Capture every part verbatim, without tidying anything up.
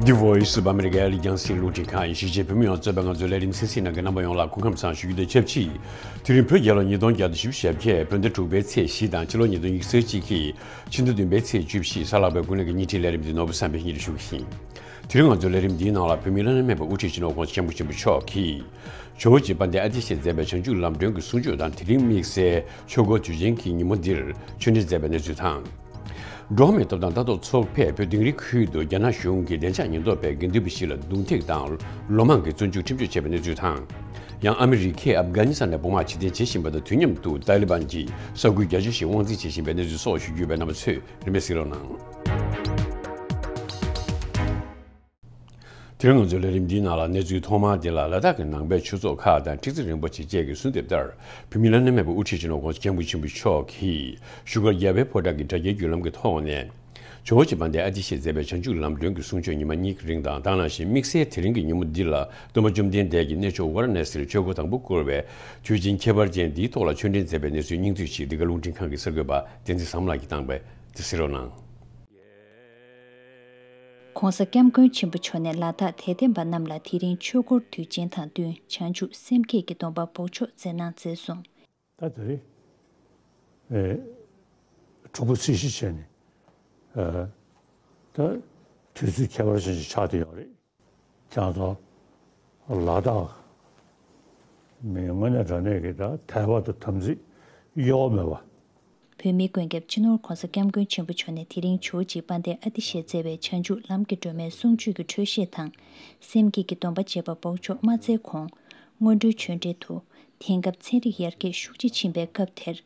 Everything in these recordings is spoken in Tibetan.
The Voice of America ཨ་རིའི་རྒྱང་སྲིང་རླུང་འཕྲིན་ཁང་ཡིན། གཞིས་བྱེས་བོད་མི་ཡོངས་གཙོས་པའི་ང་ཚོའི་ལས་རིམ་གསན་གཟིགས་གནང་མཁན་རྣམ་པ་ཡོངས་ལ་སྐུ་ཁམས་བཟང་ཞུ་རྒྱུ་དང་ཆབས་ཅིག་དེ་རིང་བོད་རྒྱལ་ལོ་ཉིས་སྟོང་བརྒྱ་དང་བཞི་བཅུ་ཞེ་བརྒྱད། བོད་ཟླ་དྲུག་པའི་ཚེས་བཞི་དང་ཕྱི་ལོ་ཉིས་སྟོང་ཉི་ཤུ་རྩ་གཅིག་གི་ཕྱི་ཟླ་བདུན་པའི་ཚེས་བཅུ་བཞི། གཟའ་ལྷག་པའི་དགུན་གནས་ཀྱི་བརྙན་འཕྲིན་ལས་རིམ་འདི་ནོར་བུ་བསམ་འཕེལ་གཉིས་ལ་ཞུ་གི་ཡིན། དེ་རིང་ང་ཚོའི་ལས་རིམ་འདིའི་ནང་ལ་བོད་མིའི་བླ་ན་མེད་པའི་དབུ་ཁྲིད་སྤྱི་ནོར་༸གོང་ས་༸སྐྱབས་མགོན་ཆེན་པོ་མཆོག་གིས་ཇོ་བོ་རྗེ་དཔལ་ལྡན་ཨ་ཏི་ཤས་མཛད་པའི་བྱང་ཆུབ་ལམ་སྒྲོན་གྱི་གསུང་ཆོས་དང་། དེ་རིང་དམིགས་བསལ་ཆོས་འཁོར་དུས་ཆེན་གྱི་ཉིན་མོ་འདིར་ཆོས་འབྲེལ་མཛད་པའི་གནས་ཚུལ་དང་། འགྲོ་བ་མིའི་ཐོབ་ཐང་ལྟ་རྟོག་ཚོགས་པས་བོད་དིང་རི་ཁུལ་དུ་རྒྱ་ནག་གཞུང་གིས་བདེ་འཇགས་ཉེན་རྟོག་པས་དགེ་འདུན་པ་ཞིག་ལ་རྡུང་རྡེག་དང་ལོ་མང་གི་བཙོན་འཇུག་ཁྲིམས་གཅོད་བྱས་པའི་གནས་ཚུལ་དང་། ཡང་ཨ་མི་རི་ཀས་ཨབ་གྷ་ནི་སི་ཐན་ནས་བོགས་མར་ཕྱིར་འཐེན་བྱེད་བཞིན་པ་དང་དུས་མཉམ་དུ་ཏཱ་ལི་བན་གྱིས་ས་ཁུལ་བརྒྱ་ཆ་བཞི་དབང་འཛིན་བྱེད་བཞིན་པའི་གནས་ཚུལ་སོགས་ཞུ་རྒྱུ་ཡོད་པས་རྣམ་པ་ཚོས་རིམ་པས་གཟིགས་རོགས་གནང་། དེ་རིང་ང་ཚོའི་ལས་རིམ་འདིའི་ནང་ལ་གནས་ཚུལ་ཐོག་མར་དེ་ལ་ལ་དྭགས་ཀྱི་ནང་པའི་ཆོས་ཚོགས་ཁག་དང་ཁྲི་རྩེ་རིན་པོ་ཆེ་བཅས་ཀྱིས་གསོལ་འདེབས་ལྟར། བོད་མིའི་བླ་ན་མེད་པའི་དབུ་ཁྲིད་སྤྱི་ནོར་༸གོང་ས་༸སྐྱབས་མགོན་ཆེན་པོ་མཆོག་གིས་བཞུགས་སྒར་རྒྱལ་བའི་ཕོ་བྲང་གི་དྲ་རྒྱའི་བརྒྱུད་ལམ་གྱི་ཐོག་ནས། ཇོ་བོ་རྗེ་དཔལ་ལྡན་ཨ་ཏི་ཤས་མཛད་པའི་བྱང་ཆུབ་ལམ་སྒྲོན་གྱི་གསུང་ཆོས་ཉི་མ་གཉིས་ཀྱི་རིང་དང་། དེ་ནང་བཞིན་དམིགས་བསལ་དེ་རིང་གི་ཉིན་མོ་འདི་ལ་སྟོན་པ་བཅོམ་ལྡན་འདས་ཀྱིས་གནས་མཆོག་ཝཱ་ར་ཎ་སིར་ཆོས་འཁོར་དང་པོ་བསྐོར་བའི་དུས་ཆེན་ཁྱད་པར་ཅན་འདིའི་ཐོག་ལ་ཆོས་འབྲེལ་མཛད་པའི་གནས་ཚུལ་སྙིང་བསྡུས་ཤིག་འདི་ག་རླུང་འཕྲིན་ཁང་གི་གསར་འགོད་པ་བསྟན་འཛིན་བཟང་མོ་ལགས་ཀྱིས་བཏང་བས་དེ་གཟིགས་རོགས་གནང་། ༸གོང་ས་༸སྐྱབས་མགོན་ཆེན་པོ་མཆོག་ནས་ལ་དྭགས་དད་ལྡན་པ་རྣམས་ལ་དེ་རིང་ཆོས་འཁོར་དུས་ཆེན་དང་བསྟུན་བྱང་ཆུབ་སེམས་བསྐྱེད་ཀྱི་སྡོམ་པ་འབོགས་ཆོག་མཛད་གནང་མཛད་སོང་། ད་དེ་རིང་ཨེ་དྲུག་པ་ཚེས་བཞི་བྱས་ནས་ཨ་ད་དུས་ཚོད་ཁྱད་པར་ཅན་ཞིག་ཆགས་བསྡད་ཡོད་རེད། ཀྱང་ད་ལ་དྭགས་མི་དངོས་གནས་དྲང་གནས་ཀྱི་ད་དད་པ་དང་དམ་ཚིག་གཡོ་བ་མེད་པ། བོད་མིའི་མགོན་སྐྱབས་སྤྱི་ནོར་༸གོང་ས་༸སྐྱབས་མགོན་ཆེན་པོ་མཆོག་ནས་དེ་རིང་ཇོ་བོ་རྗེ་དཔལ་ལྡན་ཨ་ཏི་ཤས་མཛད་པའི་བྱང་ཆུབ་ལམ་གྱི་སྒྲོན་མེའི་གསུང་ཆོས་ཀྱི་འཕྲོས་བཤད་དང་། སེམས་བསྐྱེད་ཀྱི་སྡོམ་པ་བཅས་པ་འབོགས་ཆོག་མ་མཛད་གོང་། སྔོན་འགྲོའི་ཆོས་འབྲེལ་དུ། དེང་སྐབས་ཚན་རིག་ཡར་རྒྱས་ཤུགས་ཆེ་ཕྱིན་པའི་སྐབས་དེར།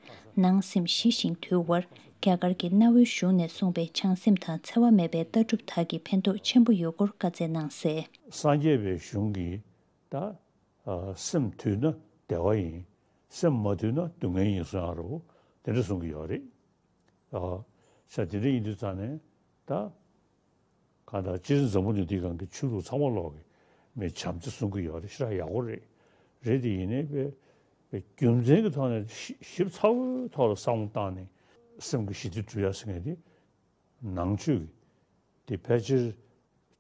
ནང་སེམས་ཞི་ཞིང་དུལ་བར། རྒྱ་གར་གྱི་གནའ་བོའི་གཞུང་ནས་གསུངས་པའི་བྱང་སེམས་དང་འཚེ་བ་མེད་པའི་ལྟ་གྲུབ་དག་གི་ཕན་ཐོགས་ཆེན་པོ་ཡོད་སྐོར་བཀའ་སྩལ་གནང་གསལ། སངས་རྒྱས་པའི་གཞུང་གིས་ད་ཨ་སེམས་དུལ་ན་བདེ་བ་ཡིན། སེམས་མ་དུལ་ན་སྡུག་བསྔལ་ཡིན་གསུང་ཡ་རོ། དེ་འདྲ་གསུང་གི་ཡོད་རེད། ཨ་ས་དེ་འདྲ་ཡིན་དུས་ཙང་ནས་ད་གང་ལྟར་སྤྱིར་འཛམ་བུ་གླིང་འདིའི་སྒང་གི་ཆོས་ལུགས་ཚང་མ་ལོག་གི་མི་བྱམས་བརྩེ་གསུང་གི་ཡོད་རེད། ཞེ་དྲག་ཡག་པོ་རེད། རེད་དེ་ཡིན་ནའི་པའི་པའི་རྒྱུ་མཚན་གྱི་ཐོག་ནས་ཞིབ་ཞིབ་ཚགས་པོའི་ཐོག་ལ་བསམ་བློ་བཏང་ནས་སེམས་ཀྱི་ཞི་བདེ་སྒྲུབ་ཡ་ཟེར་མཁན་དེ་ནང་ཆོས་ཀྱི་དེ་ཕལ་ཆེར་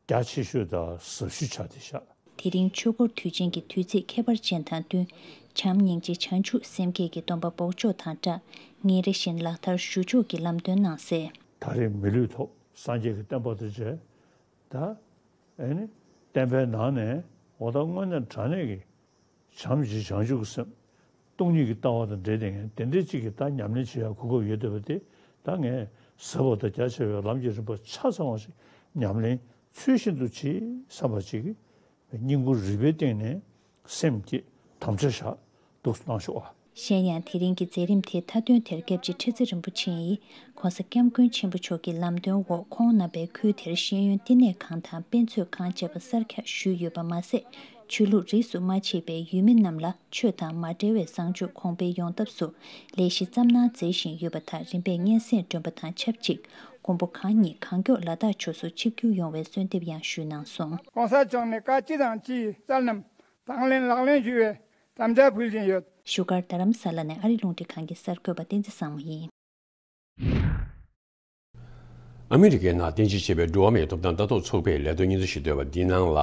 རྒྱ་ཆེ་ཤོས་དང་ཟབ་ཤོས་ཆགས་བསྡད་ཤག་དེ་རིང་ཆོས་འཁོར་དུས་ཆེན་གྱི་དུས་ཚིགས་ཁྱད་པར་ཅན་དང་བསྟུན། བྱམས་སྙིང་རྗེ་བྱང་ཆུབ་སེམས་བསྐྱེད་ཀྱི་སྡོམ་པ་འབོགས་ཆོག་དང་སྦྲགས། ཉིན་རེ་བཞིན་ལག་བསྟར་ཞུ་ཕྱོགས་ཀྱི་ལམ་སྟོན་གནང་གསལ། ད་རེས་མི་ལུས་ཐོབ། སངས་རྒྱས་ཀྱི་བསྟན་པ་དང་མཇལ། ད་ཨེ་ནི་བསྟན་པའི་ནང་ནས་འོ་ད་དངོས་གནས་དྲང་གནས་ཀྱི་བྱམས་ཞེས་བྱང་ཆུབ་ཀྱི་སེམས། སྟོང་ཉིད་ཀྱི་ལྟ་བ་དང་འབྲེལ་ཏེ་ངས་དེ་འདྲའི་གཅིག་གི་ད་ཉམས་ལེན་བྱེད་ཡག་གོ་སྐབས་ཡོད་བསྡད་པ་དེ་ད་ངས་ཟབ་པ་དང་རྒྱ་ཆེ་བའི་ལམ་གྱི་རིམ་པ་ཆ་ཚང་བ་ཞིག་ཉམས་ལེན་ཚུལ་བཞིན་དུ་བྱེད་བསམ་པ་ཅིག་གིས་སྙིང་པོ་རུས་པའི་གཏིང་ནས་སེམས་བསྐྱེད་དམ་བཅའ་བཞག་འདུག་གནང་ཤོག་ཨ། གཞན་ཡང་དེ་རིང་གི་མཛད་རིམ་དེའི་མཐའ་དོན་དེར་སྐྱབས་རྗེ་ཁྲི་ཙེ་རིན་པོ་ཆེ་ཡིས་༸གོང་ས་༸སྐྱབས་མགོན་ཆེན་པོ་མཆོག་གི་ལམ་སྟོན་འོག་ཁོང་རྣམ་པའི་ཁུལ་དེར་ཤེས་ཡོན་བསྟི་གནས་ཁང་དང་དཔེ་མཛོད་ཁང་བཅས་པ་གསར་རྒྱག་ཞུས་ཡོད་པ་མ་ཟད། ཆོས་ལུགས་རིས་སུ་མ་ཆད་པའི་ཡུལ་མི་རྣམས་ལ་ཆོས་དང་མ་འབྲེལ་བའི་བཟང་སྤྱོད་གོང་འཕེལ་ཡོང་ཐབས་སུ་ལས་གཞི་བརྩམས་གནང་མཛད་བཞིན་ཡོད་པ་དང་། རིམ་པས་སྙན་སེང་སྒྲོན་པ་དང་ཆབས་ཅིག་མགོན་པོ་གང་ཉིད་གང་མགྱོགས་ལ་དྭགས་ཕྱོགས་སུ་ཆིབས་བསྒྱུར་ཡོང་བའི་གསོལ་འདེབས་ཡང་ཞུས་གནང་སོང་། ༸གོང་ས་མཆོག་ནས་བཀའ་ཅི་དང་ཅིའི་རྩལ་རྣམས་དང་ལེན་ལག་ལེན་ཞུ་བའི་དམ་བཅའ་ཕུལ་བཞིན་ཡོད། བཞུགས་སྒར་རྡ་རམ་ས་ལ་ནས་ཨ་རི་རླུང་འཕྲིན་ཁང་གི་གསར་འགོད་པ་བསྟན་འཛིན་བཟང་མོ་ཡིན། ཨ་མི་རི་ཀའི་ནང་རྟེན་གཞི་བྱས་པའི་འགྲོ་བ་མིའི་ཐོབ་ཐང་ལྟ་རྟོག་ཚོགས་པའི་ལས་དོན་སྙན་ཐོ་ཞིག་བཏོན་པ་འདིའི་ནང་ལ།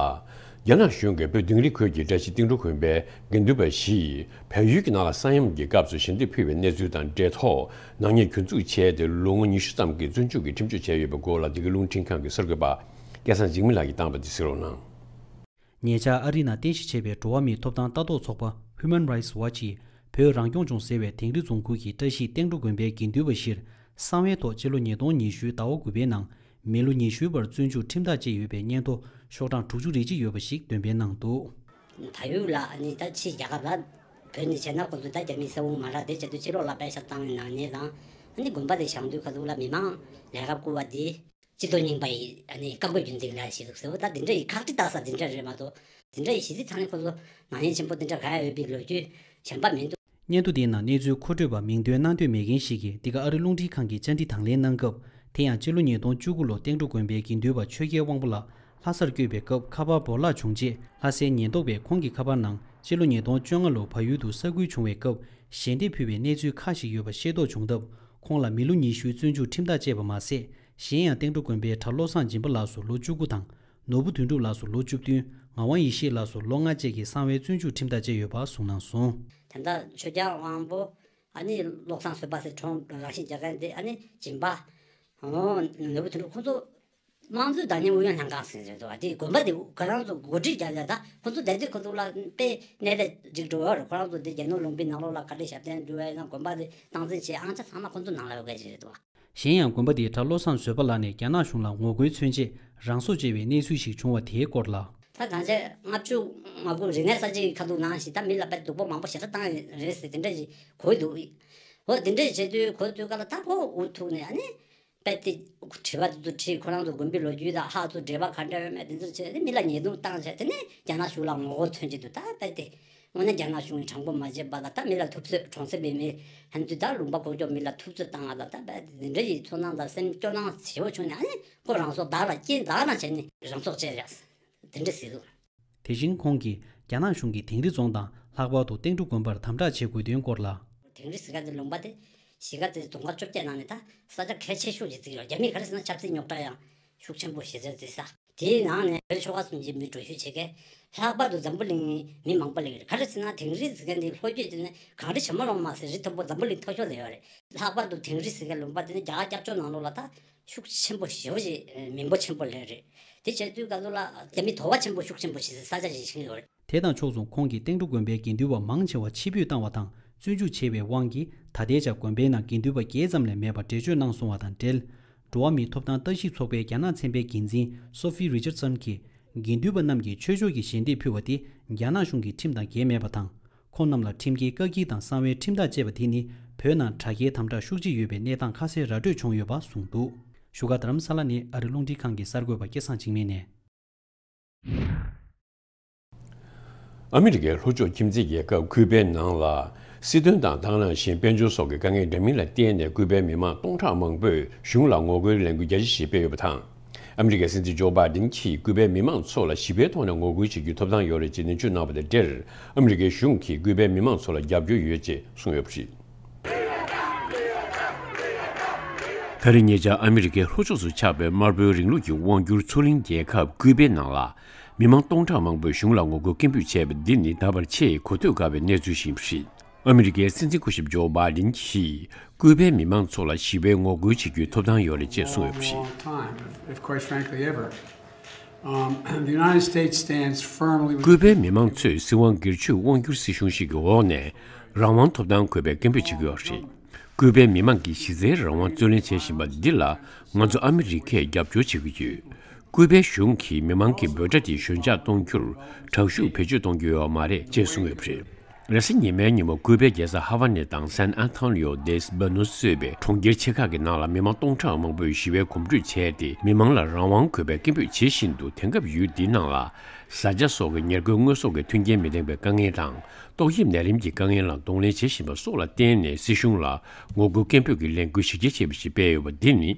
རྒྱ་ནག་གཞུང་གིས་བོད་དིང་རི་ཁུལ་གྱི་བཀྲ་ཤིས་བསྟན་འགྲོ་དགོན་པའི་དགེ་འདུན་པ་བཞིས་བལ་ཡུལ་གྱི་ནང་ལ་ས་ཡོམ་གྱི་སྐབས་སུ་ཞལ་འདེབས་ཕུལ་བའི་གནས་ཚུལ་དང་འབྲེལ་ཐོག་ནག་ཉེས་གྱོད་འཛུགས་བྱས་ཏེ་ལོ་ངོ་ཉི་ཤུ་ཙམ་གྱི་བཙོན་འཇུག་གི་ཁྲིམས་གཅོད་བྱས་ཡོད་པའི་སྐོར་ལ། འདི་ག་རླུང་འཕྲིན་ཁང་གི་གསར་འགོད་པ་སྐལ་བཟང་འཇིགས་མེད་ལགས་ཀྱིས་བཏང་བ་དེ་གཟིགས་རོགས་གནང་། ཉེ་ཆར་ཨ་རི་ནང་རྟེན་གཞི་བྱས་པའི་འགྲོ་བ་མིའི་ཐོབ་ཐང་ལྟ་རྟོག་ཚོགས་པ་Human Rights Watch ཡིས་བོད་རང་སྐྱོང་ལྗོངས་ཟེར་བའི་དིང་རི་རྫོང་ཁུལ་གྱི་བཀྲ་ཤིས་བསྟན་འགྲོ་དགོན་པའི་དགེ་འདུན་པ་བཞིར་གསང་བའི་ཐོག་སྤྱི་ལོ་ཉིས་སྟོང་ཉི་ཤུའི་ཟླ་བ་དགུ་པའི་ནང་མི་ལོ་ཉི་ཤུའི་བར་བཙོན་འཇུག་ཁྲིམས་ཐག་བཅད་ཡོད་པའི་སྙན་ཐོ་ཤོག་གྲངས་དྲུག་ཅུ་རེ་གཅིག་ཡོད་པ་ཞིག་འདོན་སྤེལ་གནང་འདུག། བལ་ཡུལ་ལ་ཨ་ནི་ད་ཕྱི་རྒྱལ་ཁབ་ལ་བོད་ནས་བྱས་ན་ཁོ་ཚོ་ད་རྒྱ་མིའི་ས་ཁོངས་མ་རག་དེ་བྱས་དུས་ཕྱི་ལོགས་ལ་པད་ཤག་བཏང་བའི་ནག་ཉེས་དང་། ཨ་ནི་དགོན་པ་དེ་བཞེངས་དུས་ཁ་ཐུག་ལ་མི་མང་ལས་ཀ་བསྐུར་བ་དེ། སྤྱི་ཚོགས་རྙིང་པ་ཡི་ཨ་ནི་བཀའ་བཀོད་རྒྱུད་འཛིན་ལ་ཞིག་འདུག་ཟེར་བ། ད་དེ་འདྲ་ཡི་ཁག་དཀྲི་བཏགས་ས་དེ་འདྲ་རེད་མ་གཏོགས། དེ་འདྲ་ཡི་ཞི་བདེ་ཐང་ནས་ཁོ་ཚོ་ནག་ཉེས་ཆེན་པོ་དེ་འདྲ་ག་ཡ་ཡོད་པའི་ལོ་རྒྱུས་གཞན་པ་མི་འདུག། སྙན་ཐོ་དེའི་ནང་གནས་ཚུལ་མཁོ་སྤྲོད་པ་མིང་འདོན་གནང་འདོད་མེད་མཁན་ཞིག་གིས་འདི་ག་ཨ་རི་རླུང་འཕྲིན་ཁང་གི་བཅར་འདྲི་དང་ལེན་གནང་སྐབས། དེ་ཡང་སྤྱི་ལོ་ཉིས་སྟོང་བཅུ་དགུ་ལོ་བསྟན་འགྲོ་དགོན་པའི་དགེ་འདུན་པ་ཆོས་རྒྱལ་དབང་པོ་ལགས་ལྷ་སར་བསྐྱོད་པའི་སྐབས་ཁ་པར་བོར་བརླག་བྱུང་རྗེས། ལྷ་སའི་ཉེན་རྟོག་པས་ཁོང་གི་ཁ་པར་ནང་སྤྱི་ལོ་ཉིས་སྟོང་བཅོ་ལྔ་ལོར་བལ་ཡུལ་དུ་ས་ཁུལ་བྱུང་བའི་སྐབས་ཞལ་འདེབས་ཕུལ་བའི་གནས་ཚུལ་ཁག་ཞིག་ཡོད་པ་ཤེས་རྟོགས་བྱུང་སྟབས། ཁོང་ལ་མི་ལོ་ཉི་ཤུའི་བཙོན་འཇུག་ཁྲིམས་ཐག་བཅད་པ་མ་ཟད། གཞན་ཡང་བསྟན་འགྲོ་དགོན་པའི་གྲྭ་བློ་བཟང་སྦྱིན་པ་ལགས་སུ་ལོ་བཅུ་དགུ་དང་། ནོར་བུ་དོན་གྲུབ་ལགས་སུ་ལོ་བཅུ་བདུན། ངག་དབང་ཡེ་ཤེས་ལགས་སུ་ལོ་ལྔ་བཅས་ཀྱི་གསང་བའི་བཙོན་འཇུག་ཁྲིམས་ཐག་བཅད་ཡོད་པ་གསུངས་གནང་སོང་། དེ་འདྲ་ཆོས་རྒྱལ་དབང་པོ། ཨ་ནི་བློ་བཟང་བཟོད་པ་ཟེར་གྲོངས་རང་བཞིན་རྒྱ་གར་འདི་ཨ་ནི་སྦྱིན་པ། ཨོ་ནོར་བུ་དོན་གྲུབ་ཁོང་ཚོ། དམངས་གཙོའི་བདག་ཉིད་ཨུ་ཡོན་ལྷན་ཁང་ཟེར་ཡོད་དོ། དེ་དགོན་པ་དེ་ཁོ་རང་ཚོ་འགོ་ཁྲིད་རྒྱག་ཡ་ད་ཁོ་ཚོ་བསྡད་དུས་ཁོ་ཚོ་ལ་དཔེ་གནས་ལས་ཅིག་འགྲོ་ཡ་རེད། ཁོ་རང་ཚོ་དེ་རྒྱ་ནག་ལུང་པའི་ནང་ལོགས་ལ་ག་འདྲས་ཞབས་བརྟན་འགྲོ་ཡ་ཡིན་ན་དགོན་པ་དེ་སྟངས་འཛིན་བྱེད་ཨང་ཆ་ཚང་མ་ཁོ་ཚོ་ནང་ལ་ཡོད་མཁན་ཅིག་རེད་དོ། གཞན་ཡང་དགོན་པ་དེའི་གྲྭ་བློ་བཟང་བཟོད་པ་ལགས་ནས་རྒྱ་ནག་གཞུང་ལ་ངོ་རྒོལ་མཚོན་ཆེད་རང་སྲོག་བཅད་པའི་གནས་ཚུལ་ཞིག་བྱུང་བ་དེའི་སྐོར་ལ། ད་གང་བྱས་ལྔ་བཅུ་ང་དགུ་རིག་གནས་གསར་བརྗེའི་ཁ་ཐུག་ནང་བཞིན་ད་མི་ལ་དཔེ་སྡུག་པོ་མང་པོ་ཞེ་དྲག་བཏང་ཡོད་རེད་ཟེར་དེ་འདྲ་ཞིག་གོ་འདུག་འོ་དེ་འདྲ་བྱེད་དུས་གོ་དུས་ག་ལ་ད་ཁོ་འུ་ཐུག་ནས་ཨ་ནི། དཔེ་དེ་དྲི་བ་དེ་ཚོ་དྲིས། ཁོ་རང་ཚོ་དགོན་པའི་ལོ་རྒྱུས་དང་ཧ་ཚོ་འབྲེལ་བ་ག་འདྲ་ཡོད་མེད་དེ་ཚོ་བྱས་ཏེ་མི་ལ་ཉེས་རྡུང་བཏང་བྱས་དེ་ནས་རྒྱ་ནག་གཞུང་ལ་ངོ་རྒོལ་མཚོན་གྱི་འདུག་ད་དཔེ་དེ་དངོས་གནས་རྒྱ་ནག་གཞུང་གིས་དྲང་པོ་མ་བྱས་པ་ལ་ད་མི་ལ་ཐུབ་ཚོད་གྲོང་གསེབ་པའི་མི་ཧན་དུས་ད་ལུང་པ་གོ་ཅོག་མི་ལ་ཐུབ་ཚོད་བཏང་བ་ལ་ད་དཔེ་དེ་འདྲ་ཡི་ཚོར་སྣང་དང་སེམས་སྐྱོ་སྣང་ཆེ་བོ་བྱུང་ནས་ཨ་ནི་ཁོ་རང་སྲོག་བདག་ལ་སྐྱེལ་བདག་ལ་བྱས་ནས་རང་སྲོག་བཅད་རེད། དེ་འདྲ་ཟེར་འདུག་དེ་བཞིན་ཁོང་གིས་རྒྱ་ནག་གཞུང་གིས་དིང་རི་རྫོང་དང་ལྷག་པར་དུ་ཏེང་ཀྲུའུ་དགོན་པར་དམ་དྲག་བྱེད་དགོས་དོན་སྐོར་ལ། དིང་རི་ཟེར་མཁན་དེ་ལུང་པ་དེ་གཞིས་ཀ་རྩེ་རྫོང་ཁག་བཅོ་བརྒྱད་ནང་ནས་ད་ས་ཆ་གལ་ཆེ་ཤོས་ཅིག་བརྩི་ཡོད། རྒྱ་མིས་ག་རེ་ཟེར་ན་ཆབ་སྲིད་རྙོག་དྲ་ཡང་ཤུགས་ཆེན་པོ་ཞེ་ཟེར་བརྩི་ས། དེའི་ནང་ནས་བོད་ཆོལ་ཁ་གསུམ་གྱི་མི་འགྲོ་ཞུགས་བྱེད་མཁན་ལྷག་པར་དུ་འཛམ་བུ་གླིང་མི་མང་པོ་སླེབས་ཡོད་རེད། ག་རེ་ཟེར་ན་དིང་རི་ཟེར་མཁན་དེ་ལྷོ་རྒྱུད་དེ་ནས་གངས་རི་ཇོ་མོ་གླང་མ་ཟེར་རི་མཐོན་པོ་འཛམ་བུ་གླིང་མཐོ་ཤོས་ལ་ཡོད་རེད། ལྷག་པར་དུ་དིང་རི་ཟེར་མཁན་ལུང་པ་དེ་ནི་རྒྱ་གར་སྐྱབས་བཅོལ་ནང་ལོགས་ལ་ད། ཤུགས་ཆེན་པོ་ཞེ་པོ་ཅིག་མི་འབོར་ཆེན་པོ་སླེབས་རེད། དེ་བྱས་དུས་སྐབས་སུ་ལ་རྒྱ་མི་དོགས་པ་ཆེན་པོ་ཤུགས་ཆེན་པོ་ཞིག་ས་ཆ་ཞིག་ཤིག་ཡོད་རེད། དེ་དང་ཕྱོགས་མཚུངས་ཁོང་གིས་ཏེང་ཀྲུའུ་དགོན་པའི་དགེ་འདུན་པ་མང་ཆེ་བ་ཕྱིར་འབུད་བཏང་བ་དང་བཙོན་འཇུག་བྱས་པའི་དབང་གིས་ད་ལྟའི་ཆར་དགོན་པའི་ནང་དགེ་འདུན་པ་བརྒྱད་ཙམ་ལས་མེད་པ་འགྲེལ་བརྗོད་གནང་སོང་བ་དང་འབྲེལ། འགྲོ་བ་མིའི་ཐོབ་ཐང་ལྟ་ཞིབ་ཚོགས་པའི་རྒྱ་ནག་ཚན་པའི་འགན་འཛིན་སོ་ཧྥི་རི་ཅར་སན་གྱིས་དགེ་འདུན་པ་རྣམས་ཀྱིས་ཆོས་ཕྱོགས་ཀྱི་ཞལ་འདེབས་ཕུལ་བ་དེ་རྒྱ་ནག་གཞུང་གི་ཁྲིམས་དང་འགལ་མེད་པ་དང་། ཁོང་རྣམས་ལ་ཁྲིམས་འགལ་བཀག་སྐྱིལ་དང་གསང་བའི་ཁྲིམས་ཐག་བཅད་པ་དེ་ནི་བོད་ནང་དྲག་རྒྱའི་དམ་དྲག་ཤུགས་ཆེ་ཡོད་པའི་གནས་སྟངས་ཁ་གསལ་ར་སྤྲོད་བྱུང་ཡོད་པ་གསུངས་འདུག་བཞུགས་སྒར་རྡ་རམ་ས་ལ་ནས་ཨ་རི་རླུང་འཕྲིན་ཁང་གི་གསར་འགོད་པ་སྐལ་བཟང་འཇིགས་མེད་ནས། ཨ་མི་རི་ཀའི་ལྷོ་ཕྱོགས་ཁྱིམ་མཚེས་རྒྱལ་ཁབ་ཀུའུ་པའི་ནང་ལ་སྲིད་དོན་དང་དེ་ནང་བཞིན་དཔལ་འབྱོར་སོགས་ཀྱི་དཀའ་ངལ་འདྲ་མིན་ལ་བརྟེན་ནས་ཀུའུ་པའི་མི་མང་སྟོང་ཕྲག་མང་པོས་གཞུང་ལ་ངོ་རྒོལ་ལས་འགུལ་རྒྱ་ཆེ་ཞིག་སྤེལ་ཡོད་པ་དང་། ཨ་མི་རི་ཀའི་སྲིད་འཛིན་ཇོ་བྷའི་ཌེན་གྱིས་ཀུའུ་པའི་མི་མང་ཚོ་ལ་ཞི་བའི་ཐོག་ནས་ངོ་རྒོལ་བྱེད་རྒྱུའི་ཐོབ་ཐང་ཡོད་རེད་ཅེས་ནན་བརྗོད་གནང་བ་དང་འབྲེལ། ཨ་མི་རི་ཀའི་གཞུང་གིས་ཀུའུ་པའི་མི་མང་ཚོ་ལ་རྒྱབ་སྐྱོར་ཡོད་ཅེས་གསུངས་ཡོད་པ་རེད། ད་རེས་ཉེ་ཆར་ཨ་མི་རི་ཀའི་ལྷོ་ཕྱོགས་སུ་ཆགས་པའི་དམར་པོའི་རིང་ལུགས་ཀྱི་དབང་སྒྱུར་མཚོ་གླིང་རྒྱལ་ཁབ་ཀུའུ་པའི་ནང་ལ་མི་མང་སྟོང་ཕྲག་མང་པོས་གཞུང་ལ་ངོ་རྒོལ་སྐད་འབོད་བྱས་པ་འདི་ནི་ད་བར་ཆེས་གོ་ཐོས་དཀའ་བའི་གནས་ཚུལ་ཞིག་ཡིན་པ་རེད། ཨ་མི་རི་ཀའི་སྲིད་འཛིན་སྐུ་ཞབས་ཇོ་བྷའི་ཌེན་གྱིས་ཀུའུ་པའི་མི་མང་ཚོ་ལ་ཞི་བའི་ངོ་རྒོལ་བྱེད་རྒྱུའི་ཐོབ་ཐང་ཡོད་རེད་ཅེས་གསུངས་ཡོད་པ་རེད། Long time, if, if quite frankly ever. Um, the United States stands firmly with ཀུའུ་པའི་མི་མང་ཚོས་སྲིད་དབང་སྒེར་གཅོད་དབང་སྒྱུར་སྲིད་གཞུང་ཞིག་གི་འོག་ནས་རང་དབང་ཐོབ་ཐང་དགོས་པའི་སྐད་འབོད་བྱེད་ཀྱི་ཡོད་རེད། ཀུའུ་པའི་མི་མང་གིས་གཞི་རྩའི་རང་དབང་རྩོད་ལེན་བྱེད་བཞིན་པ་འདི་ལ་ང་ཚོ་ཨ་མི་རི་ཀས་རྒྱབ་སྐྱོར་བྱེད་ཀྱི་ཡོད། ཀུའུ་པའི་གཞུང་གིས་མི་མང་གི་འབོད་སྒྲ་དེ་ཞོད་འཇགས་གཏོང་རྒྱུར་དྲག་ཤུགས་བེད་སྤྱོད་གཏོང་རྒྱུ་ཡོད་མ་རེད་ཅེས་གསུངས་ཡོད་པ་རེད། རེས་གཟའ་ཉི་མའི་ཉིན་མོ་ཀུའུ་པའི་རྒྱལ་ས་ཧ་ཝ་ནི་དང་San Antonio de los Banos གཙོས་པའི་གྲོང་ཁྱེར་ཆེ་ཁག་གི་ནང་ལ་མི་མང་སྟོང་ཕྲག་མང་པོས་ཞི་བའི་གོམ་བགྲོད་བྱས་ཏེ་མི་མང་ལ་རང་དབང་དགོས་པའི་སྐད་འབོད་བྱེད་བཞིན་འདུག་དེང་སྐབས་ཡུལ་འདིའི་ནང་ལ་བཟའ་བཅའ་སོགས་ཀྱི་ཉེར་མཁོའི་དངོས་ཟོག་གི་མཐུན་རྐྱེན་མི་ལྡན་པའི་དཀའ་ངལ་དང་ཏོག་དབྱིབས་ནད་རིམས་ཀྱི་དཀའ་ངལ་ལ་གདོང་ལེན་བྱེད་བཞིན་པ་སོགས་ལ་བརྟེན་ནས་སྲིད་གཞུང་ལ་ངོ་རྒོལ་སྐད་འབོད་ཀྱི་ལས་འགུལ་གཞི་རྒྱ་ཆེ་བ་ཞིག་སྤེལ་ཡོད་པ་འདི་ནི་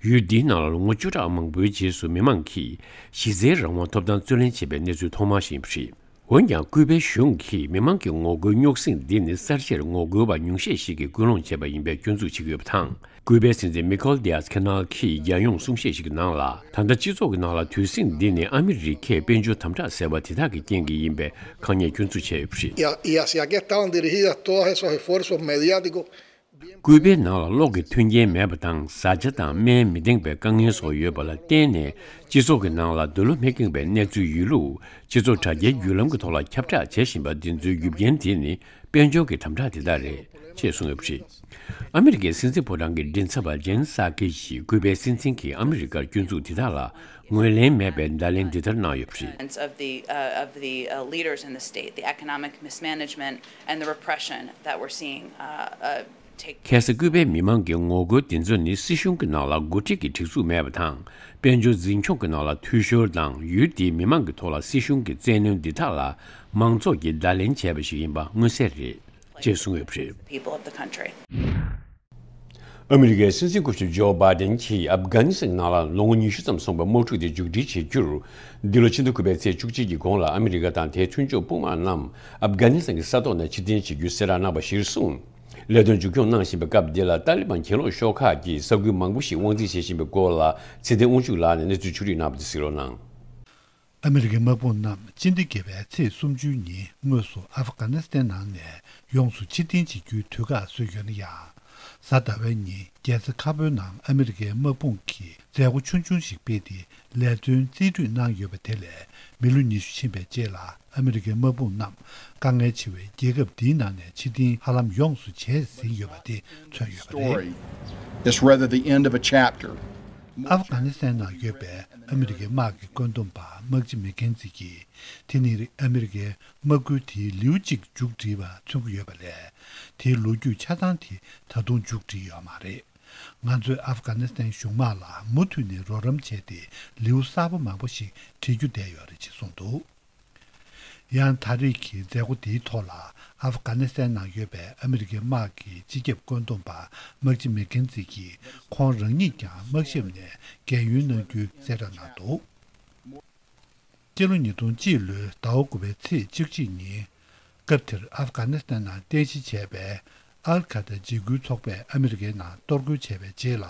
ཡུལ་འདིའི་ནང་ལ་ལོ་ངོ་བཅུ་ཕྲག་མང་པོའི་རྗེས་སུ་མི་མང་གིས་གཞི་རྩའི་རང་དབང་ཐོབ་ཐང་རྩོད་ལེན་བྱེད་པའི་གནས་ཚུལ་ཐོག་མ་ཞིག་ཡིན་པ་རེད། འོན་ཀྱང་ཀུའུ་པའི་གཞུང་གིས་མི་མང་གི་ངོ་རྒོལ་རྙོག་ཟིང་འདི་ནི་གསར་བརྗེར་ངོ་རྒོལ་བ་ཉུང་ཤས་ཤིག་གིས་སྐུལ་སློང་བྱས་པ་ཡིན་པའི་སྐྱོན་འཛུགས་བྱེད་ཀྱི་ཡོད་པ་དང་། ཀུའུ་པའི་སྲིད་འཛིན་མི་ཁེལ་དི་ཡཱས་ཁེ་ནལ་གྱིས་རྒྱལ་ཡོངས་གསུང་བཤད་ཞིག་གི་ནང་ལ་ད་ལྟ་སྤྱི་ཚོགས་ཀྱི་ནང་ལ་དུས་ཟིང་འདི་ནི་ཨ་མི་རི་ཀས་དཔལ་འབྱོར་དམ་དྲག་ཟེར་བ་དེ་དག་གི་རྐྱེན་གྱིས་ཡིན་པའི་ཁག་ཉེས་སྐྱོན་འཛུགས་བྱས་ཡོད་པ་རེད། Y, y hacia qué estaban dirigidas todos esos esfuerzos mediáticos. ཀུའུ་པའི་ནང་ལ་གློག་གི་མཐུན་རྐྱེན་མེད་པ་དང་བཟའ་བཅའ་དང་སྨན་མི་ལྡན་པའི་དཀའ་ངལ་སོགས་ཡོད་པ་ལ་བརྟེན་ནས་སྤྱི་ཚོགས་ཀྱི་ནང་ལ་འདོད་བློ་མི་ཁེངས་པའི་གནས་ཚུལ་ཡོད་ལུགས་སྤྱི་ཚོགས་དྲ་རྒྱའི་བརྒྱུད་ལམ་གྱི་ཐོག་ལ་ཁྱབ་བསྒྲགས་བྱེད་བཞིན་པ་འདི་ཚོའི་རྒྱུ་རྐྱེན་དེ་ནི་དཔལ་འབྱོར་གྱི་དམ་དྲག་དེ་དག་རེད་ཅེས་གསུངས་ཡོད་པ་རེད། ཨ་མི་རི་ཀའི་སྲིད་འཛིན་ཕོ་བྲང་གི་མགྲིན་ཚབ་པ་ཇེན་སཱ་ཀི་ཡིས་ཀུའུ་པའི་སྲིད་འཛིན་གྱིས་ཨ་མི་རི་ཀར་སྐྱོན་འཛུགས་དེ་དག་ལ་ངོས་ལེན་མེད་པའི་བརྡ་ལན་འདི་ལྟར་གནང་ཡོད་པ་རེད། Of the, uh, of the, uh, leaders in the state, the economic mismanagement and the repression that we're seeing, uh, uh, take place. ཁ་སང་ཀུའུ་པའི་མི་མང་གི་ངོ་རྒོལ་འདི་ཚོ་ནི་སྲིད་གཞུང་གི་ནང་ལ་འགོ་ཁྲིད་ཀྱི་སྒྲིག་འཛུགས་མེད་པ་དང་། དཔལ་འབྱོར་འཛིན་སྐྱོང་གི་ནང་ལ་འཐུས་ཤོར་དང་ཡུལ་དེའི་མི་མང་གི་ཐོག་ལ་སྲིད་གཞུང་གི་བཙན་གནོན་འདི་དག་ལ་མང་ཚོགས་ཀྱིས་བརྡ་ལན་བྱས་པ་ཞིག་ཡིན་པ་མངོན་གསལ་རེད། ཅེས་གསུངས་ཡོད་པ་རེད། People of the country. ཨ་མི་རི་ཀའི་སྲིད་འཛིན་སྐུ་ཞབས་ཇོ་བྷའི་ཌེན་གྱིས་ཨབ་གྷ་ནི་སི་ཐན་ནང་ལ་ལོ་ངོ་ཉི་ཤུ་ཙམ་སོང་བའི་དམག་འཁྲུག་དེ་མཇུག་སྒྲིལ་བྱེད་རྒྱུར། འདི་ལོ་ཕྱི་ཟླ་དགུ་པའི་ཚེས་བཅུ་གཅིག་གི་གོང་ལ་ཨ་མི་རི་ཀ་དང་དེའི་མཐུན་ཕྱོགས་དཔུང་དམག་རྣམས་ཨབ་གྷ་ནི་སི་ཐན་གྱི་ས་ཐོག་ནས་ཕྱིར་འཐེན་བྱེད་རྒྱུའི་གསལ་བསྒྲགས་གནང་བ་གཞིར་བཟུང་། ལས་དོན་མཇུག་སྐྱོང་གནང་བཞིན་པའི་སྐབས་འདི་ལ་ཏཱ་ལི་བན་གྱེན་ལོག་ཤོག་ཁག་གིས་ས་ཁུལ་མང་པོ་ཞིག་དབང་འཛིན་བྱེད་བཞིན་པའི་སྐོར་ལ་ཚེ་བརྟན་དབང་ཕྱུག་ལགས་ནས་གནས་ཚུལ་ཕྱོགས་བསྒྲིགས་གནང་བ་དེ་གཟིགས་རོགས་གནང་། ཨ་མི་རི་ཀའི་དམག་དཔུང་རྣམས་སྤྱི་ཟླ་བརྒྱད་པའི་ཚེས་སུམ་ཅུའི་ཉིན་དངོས་སུ་ཨབ་གྷ་ནི་སི་ཐན་ནང་ནས་ཡོངས་སུ་ཕྱིར་འཐེན་བྱེད་རྒྱུའི་དུས་བཀག་བཟོས་ཡོད་ན་ཡང་། གཟའ་ཟླ་བའི་ཉིན་རྒྱལ་ས་ཁ་པོའི་ནང་ཨ་མི་རི་ཀའི་དམག་དཔུང་གིས་མཛད་སྒོ་ཆུང་ཆུང་ཞིག་སྤེལ་ཏེ་ལས་དོན་རྩིས་སྤྲོད་གནང་ཡོད་པ་དེ་ལས། མི་ལོ་ཉི་ཤུ་ཕྱིན་པའི་རྗེས་ལ་ཨ་མི་རི་ཀའི་དམག་དཔུང་རྣམས་དཀའ་ངལ་ཆེ་བའི་རྒྱལ་ཁབ་འདིའི་ནང་ནས་ཕྱིར་འཐེན་ཧ་ལམ་ཡོངས་སུ་བྱས་ཟིན་ཡོད་པ་དེ་མཚོན་ཡོད་པ་རེད། Story is rather the end of a chapter. ཨབ་གྷ་ནི་སི་ཐན་ནང་ཡོད་པའི་ཨ་མི་རི་ཀའི་དམག་གི་བཀོད་འདོམས་པ་དམག་སྤྱི་མེག་ཁེན་ཛི་གིས། དེ་ནི་ཨ་མི་རི་ཀའི་དམག་ཁུལ་དེའི་ལེའུ་གཅིག་མཇུག་བསྒྲིལ་བ་མཚོན་གྱི་ཡོད་པ་ལས། དེའི་ལོ་རྒྱུས་ཆ་ཚང་དེ་ད་དུང་མཇུག་བསྒྲིལ་ཡོད་མ་རེད། ང་ཚོས་ཨབ་གྷ་ནི་སི་ཐན་གཞུང་དམག་ལ་མུ་མཐུད་ནས་རོགས་རམ་བྱས་ཏེ་ལེའུ་གསར་པ་མང་པོ་ཞིག་འབྲི་རྒྱུ་བསྡད་ཡོད་རེད་ཅེས་གསུངས་འདུག་ཡང་ད་རེས་ཀྱི་མཛད་སྒོ་འདིའི་ཐོག་ལ་ཨབ་གྷ་ནི་སི་ཐན་ནང་ཡོད་པའི་ཨ་མི་རི་ཀའི་དམག་གི་སྤྱི་ཁྱབ་བཀོད་འདོམས་པ་དམག་སྤྱི་མེག་ཁེན་ཛི་གིས་ཁོང་རང་ཉིད་ཀྱང་དམག་ཞབས་ནས་རྒན་ཡོལ་གནང་རྒྱུའི་གསལ་བསྒྲགས་གནང་འདུག་སྤྱི་ལོ་ཉིས་སྟོང་གཅིག་ལོའི་ཟླ་བ་དགུ་པའི་ཚེས་བཅུ་གཅིག་ཉིན། སྐབས་དེར་ཨབ་གྷ་ནི་སི་ཐན་ནང་རྟེན་གཞི་བྱས་པའི་ཨལ་ཁ་ད་འཇིགས་སྐུལ་ཚོགས་པས་ཨ་མི་རི་ཀའི་ནང་གཏོར་རྒོལ་བྱས་པའི་རྗེས་ལ།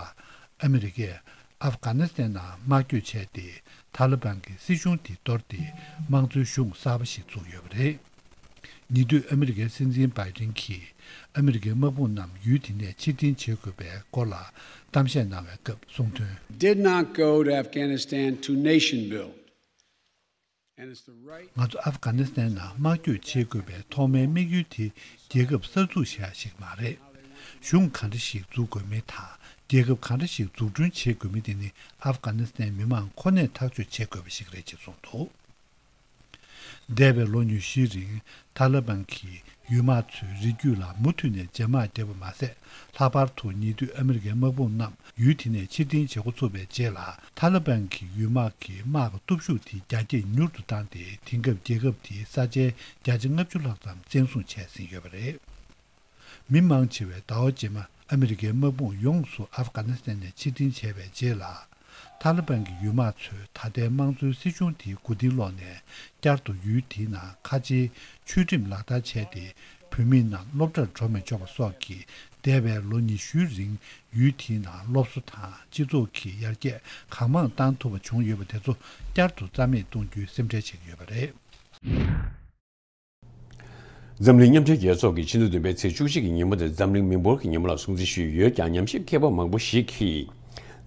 ཨ་མི་རི་ཀས་ཨབ་གྷ་ནི་སི་ཐན་ནང་དམག་བསྐྱོད་བྱས་ཏེ། ཐ་ལི་བན་གྱི་སྲིད་གཞུང་དེ་གཏོར་ཏེ། དམངས་གཙོའི་གཞུང་གསར་པ་ཞིག་བཙུགས་ཡོད་པ་རེད། ཉེ་དུས་ཨ་མི་རི་ཀའི་སྲིད་འཛིན་བྷའི་ཌེན་གྱིས། ཨ་མི་རི་ཀའི་དམག་དཔུང་རྣམས་ཡུལ་དེ་ནས་ཕྱིར་འཐེན་བྱེད་དགོས་པའི་སྐོར་ལ་གཏམ་བཤད་གནང་བའི་སྐབས་གསུངས་དོན། Did not go to Afghanistan to nation build. And it's the right. ང་ཚོ་ཨབ་གྷ་ནི་སི་ཐན་ནང་དམག་བསྐྱོད་བྱེད་དགོས་པའི་ཐོག་མའི་དམིགས་ཡུལ་དེ་རྒྱལ་ཁབ་གསར་འཛུགས་བྱེད་ཡ་ཞིག་མ་རེད། གཞུང་ག་འདྲ་ཞིག་འཛུགས་དགོས་མིན་དང་རྒྱལ་ཁབ་ག་འདྲ་ཞིག་འཛུགས་སྐྲུན་བྱེད་དགོས་མིན་དེ་ནི་ཨབ་གྷ་ནི་སི་ཐན་མི་མང་ཁོ་ནས་ཐག་གཅོད་བྱེད་དགོས་པ་ཞིག་རེད་ཅེས་གསུངས་འདུག་འདས་པའི་ལོ་ཉི་ཤུའི་རིང་ཐ་ལི་བན་གྱི་ཡུལ་དམག་ཚོས་རི་རྒྱུད་ལ་མུ་མཐུད་ནས་རྗེས་དམག་བརྒྱབ་པ་མ་ཟད། ལྷག་པར་དུ་ཉེ་དུས་ཨ་མི་རི་ཀའི་དམག་དཔུང་རྣམས་ཡུལ་དེ་ནས་ཕྱིར་འཐེན་བྱེད་འགོ་ཚུགས་པའི་རྗེས་ལ། ཐ་ལི་བན་གྱི་ཡུལ་དམག་གི་དམག་གི་སྟོབས་ཤུགས་དེ་རྒྱ་སྐྱེད་མྱུར་དུ་བཏང་སྟེ། དེང་སྐབས་རྒྱལ་ཁབ་དེའི་ས་ཆའི་བརྒྱ་ཆ་ལྔ་བཅུ་ལྷག་ཙམ་བཙན་བཟུང་བྱས་ཟིན་ཡོད་པ་རེད། མི་མང་ཆེ་བས་ཟླ་བ་རྗེས་མ་ཨ་མི་རི་ཀའི་དམག་དཔུང་ཡོངས་སུ་ཨབ་གྷ་ནི་སི་ཐན་ནས་ཕྱིར་འཐེན་བྱས་པའི་རྗེས་ལ། ཐ་ལི་བན་གྱི་ཡུལ་དམག་ཚོས་ད་ལྟའི་དམངས་གཙོའི་སྲིད་གཞུང་དེའི་མགོ་རྟིང་སློག་ནས། བསྐྱར་དུ་ཡུལ་དེའི་ནང་ཁ་ཆེའི་ཆོས་ཁྲིམས་ལག་བསྟར་བྱས་ཏེ། བུད་མེད་རྣམས་སློབ་གྲྭར་འགྲོ་མི་ཆོག་པ་སོགས་ཀྱིས། འདས་པའི་ལོ་ཉི་ཤུའི་རིང་ཡུལ་དེའི་ནང་སློབ་གསོ་དང་སྤྱི་ཚོགས་ཀྱི་ཡར་རྒྱས་གང་མང་བཏང་ཐུབ་པ་བྱུང་ཡོད་པ་དེ་ཚོ་བསྐྱར་དུ་རྩ་མེད་གཏོང་རྒྱུའི་སེམས་ཁྲལ་བྱེད་ཀྱི་ཡོད་པ་རེད། འཛམ་གླིང་མཉམ་འབྲེལ་རྒྱལ་ཚོགས་ཀྱིས་ཕྱི་ཟླ་བདུན་པའི་ཚེས་བཅུ་གཅིག་གི་ཉིན་མོ་དེ་འཛམ་གླིང་མི་འབོར་གྱི་ཉིན་མོ་ལ་སྲུང་བརྩི་ཞུས་ཡོད་ཀྱང་། ཉམས་ཞིབ་མཁས་པ་མང་པོ་ཞིག་གིས།